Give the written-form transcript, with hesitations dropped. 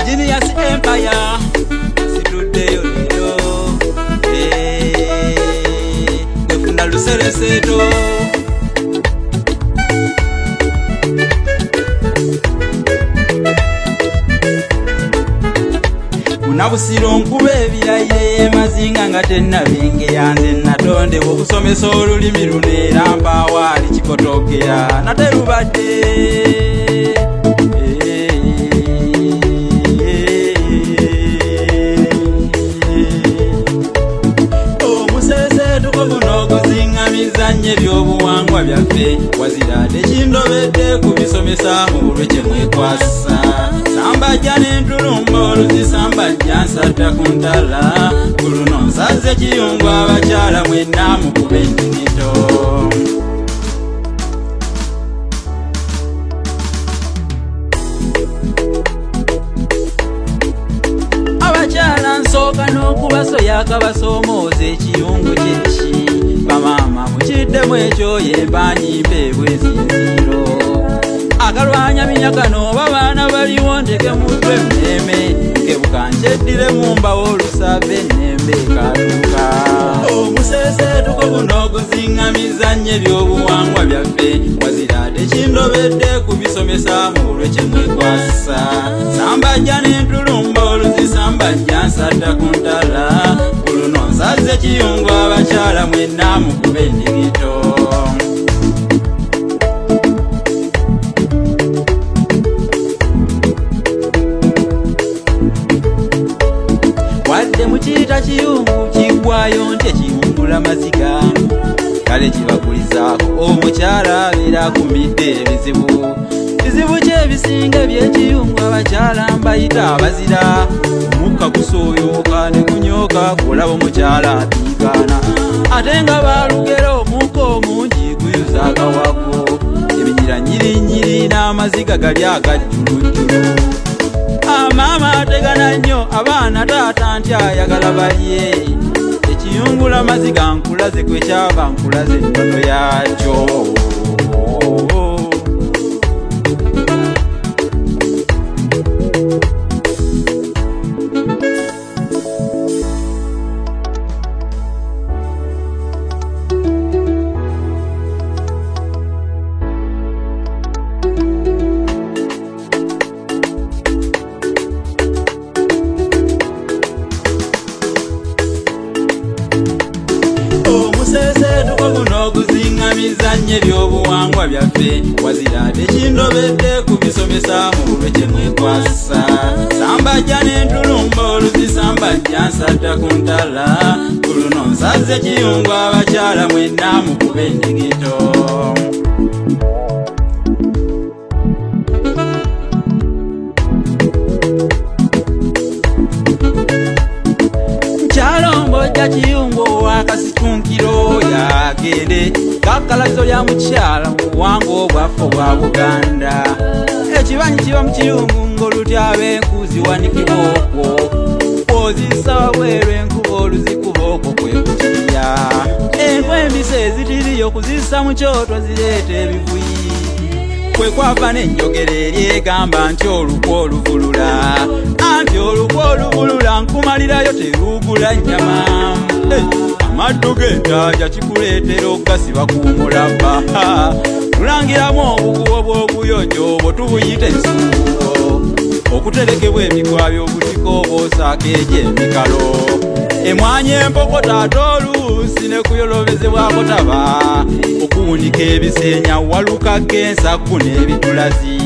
Genius Empire situddeyo leero, gwefuna lusereseto. Munabusiro nkuba ebirayi emazinga nga tennabengeya, nze natondebwa okusomesa olulimi luno era mpaawo ali kikotogera nate lubadde. Omuseeseetuko guno guziŋŋamizza nnyo ebyobuwangwa byaffe, wazira tekindobedde kubisomesa mu bulwe kye mwekwasa. Sambajja n'entulumba oluzisambajja nsatta ku ntala, ku luno nsaze kiyungu abakyala mwenna mukube endigito. Abakyala nsooka n'okubasoya akabasoomooza ekiyungu kyeki, bamaama mukiddemu ekyo yemba nyimpa ebwezinziiro. Akalwanya minyakano babaana baliwo ndeke mutwe mmeeme, nkebuka nkyeddire mu mbawo olusava ennembe ekatuuka. Omuseeseetuko guno guziŋŋamizza nnyo ebyobuwangwa byaffe, wazira tekindobedde kubisomesa mu bulwe kye mwekwasa. Sambajja n'entulumba oluzisambajja nsatta ku ntala, ku luno nsaze kiyungu abakyala mwenna mukube endigito. Wadde mukiyita kiyungu kiggwayo nti ekiyungula maziga, kale kibakulizaako omukyala abeera akumidde ebizibu. Bizibu ki ebisinga eby'ekiyungu abakyala mbayita abazira, omukka gusooyooka ne gunyooka gw'olaba omukyala apiikaana, ate nga baalugera omukka omungi guyuza akawago, ebinyira nyirinyiri n'amaziga gali agajjulujjulu. Amaama ategana nnyo abaana taata nti ayagala balye, ekiyungula maziga nkulaze kwe kyava nkulaze ennono yakyo. Omuseeseetuko guno guziŋŋamizza nnyo ebyobuwangwa byaffe, wazira tekindobedde kubisomesa mu bulwe kye mwekwasa. Sambajja n'entulumba oluzisambajja nsatta ku ntala, ku luno nsaze kiyungu abakyala mwenna mukube endigito. Nkyalombojja kiyungu owakasitunkiro yagende kakalaso lya mukyala mu buwangwa obwaffe obwa Buganda. Ekibanyi kiba mu kiyungu ng'olutyaba enku ziwanikibwa okwo, bw'ozissa wabweru enkuba oluzikuba okwo kwe kukirya. Enku embisi ezitiriyo kuzissa mu kyoto zireeta ebivuyi, kwe kwava n'enjogera eri egamba nti olukwo oluvulula, anti olukwo oluvulula nkumalirayo terugula nnyama. Amaddu g'entaja kikuleetera okugasiba ku mulaba, tulangiramu obuguwa bw'obuyonjo obwo tubuyita ensuubo, okuterekebwa emigwa by'obutiko obw'osaako egy'emikalo. Emwanyi empokota ate oluusi ne kuyolobezebwako taba, okuwunika ebisenya waluka g'ensakku n'ebitulazi.